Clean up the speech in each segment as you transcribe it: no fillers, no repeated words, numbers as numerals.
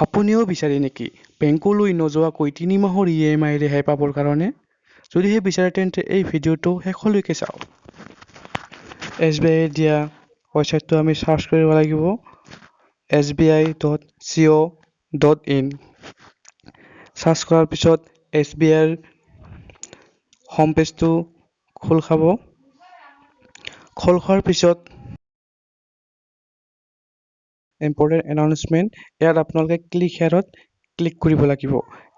আপুনিও বিচাৰে নেকি বেংকলৈ নোযোৱাকৈ 3 মাহৰ ইএমআই ৰেহাই পাবৰ কাৰণে? যদিহে বিচাৰে, তেন্তে এই ভিডিঅ'টো শেষলৈকে চাওক। এছবিআই দিয়া ৱেবছাইটটো আমি চাৰ্চ কৰিব লাগিব, sbi.co.in। Search কৰাৰ পিছত এছবিআইৰ হোম পেজটো খোল খাব। খোল খোৱাৰ পিছত ইম্পৰ্টেণ্ট এনাউন্সমেণ্ট, ইয়াত আপোনালোকে ক্লিক হেয়াৰত ক্লিক কৰিব লাগিব।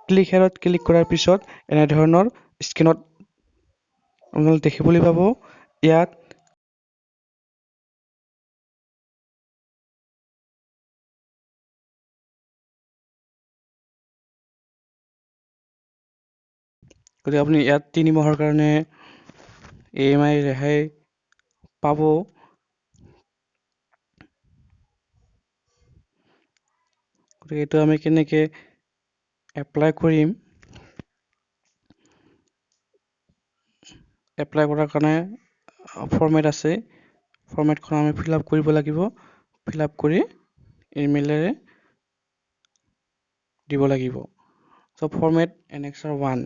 ক্লিক হেয়াৰত ক্লিক কৰাৰ পিছত এনেধৰণৰ স্ক্ৰীণত আপোনালোকে দেখিবলৈ পাব। ইয়াত গতিকে আপুনি ইয়াত 3 মাহৰ কাৰণে ইএমআই ৰেহাই পাব। গতিকে এইটো আমি কেনেকৈ এপ্লাই কৰিম? এপ্লাই কৰাৰ কাৰণে ফৰ্মেট আছে। ফৰ্মেটখন আমি ফিল আপ কৰিব লাগিব। ফিল আপ কৰি ইমেইলেৰে দিব লাগিব। চ' ফৰ্মেট এনেক্সাৰ 1,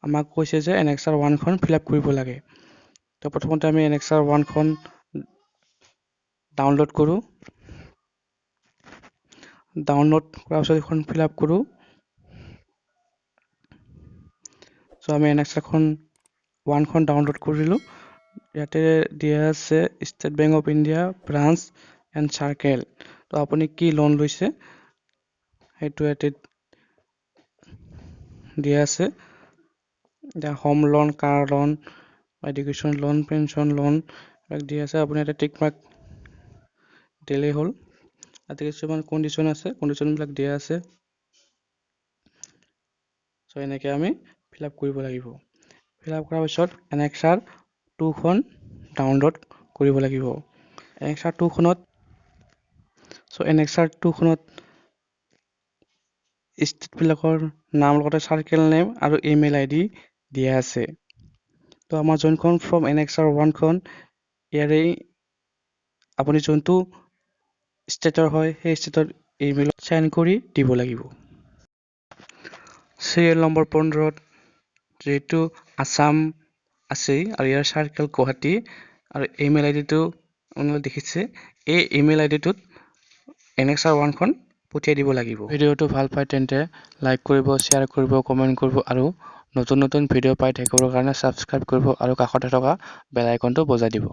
আমাক কৈছে যে এনেক্সাৰ 1খন ফিল আপ কৰিব লাগে। তো প্ৰথমতে আমি এনেক্সাৰ 1খন ডাউনলোড কৰোঁ। ডাউনলোড কৰাৰ পিছত এইখন ফিল আপ কৰোঁ। চ' আমি এনেক্সাৰখন 1খন ডাউনলোড কৰিলোঁ। ইয়াতে দিয়া আছে State Bank of India, branch and circle। তো আপুনি কি লোন লৈছে, সেইটো ইয়াতে দিয়া আছে। এতিয়া home loan, car loan, education loan, pension loan এইবিলাক দিয়া আছে। আপুনি ইয়াতে টিক মাৰ্ক দিলেই হ'ল। তাতে কিছুমান কণ্ডিশ্যন আছে, কণ্ডিশ্যনবিলাক দিয়া আছে। চ' এনেকৈ আমি ফিল আপ কৰিব লাগিব। ফিল আপ কৰাৰ পিছত এনেক্সাৰ 2খন ডাউনলোড কৰিব লাগিব। এনেক্সাৰ 2খনত, চ' এনেক্সাৰ 2খনত ষ্টেটবিলাকৰ নাম, লগতে চাৰ্কেল নেম আৰু ইমেইল আইডি দিয়া আছে। তো আমাৰ যোনখন ফৰ্ম এনেক্সাৰ 1খন, ইয়াৰে আপুনি যোনটো ষ্টেটৰ হয়, সেই ষ্টেটৰ ইমেইলত চেণ্ড কৰি দিব লাগিব। চিৰিয়েল নম্বৰ 15ত যিহেতু আছাম আছেই আৰু ইয়াৰ চাৰ্কেল গুৱাহাটী আৰু ইমেইল আইডিটো আপোনালোকে দেখিছে, এই ইমেইল আইডিটোত এনেক্সাৰ 1খন পঠিয়াই দিব লাগিব। ভিডিঅ'টো ভাল পায় তেন্তে লাইক কৰিব, শ্বেয়াৰ কৰিব, কমেণ্ট কৰিব আৰু নতুন নতুন ভিডিঅ' পাই থাকিবৰ কাৰণে ছাবস্ক্ৰাইব কৰিব আৰু কাষতে থকা বেল আইকনটো বজাই দিব।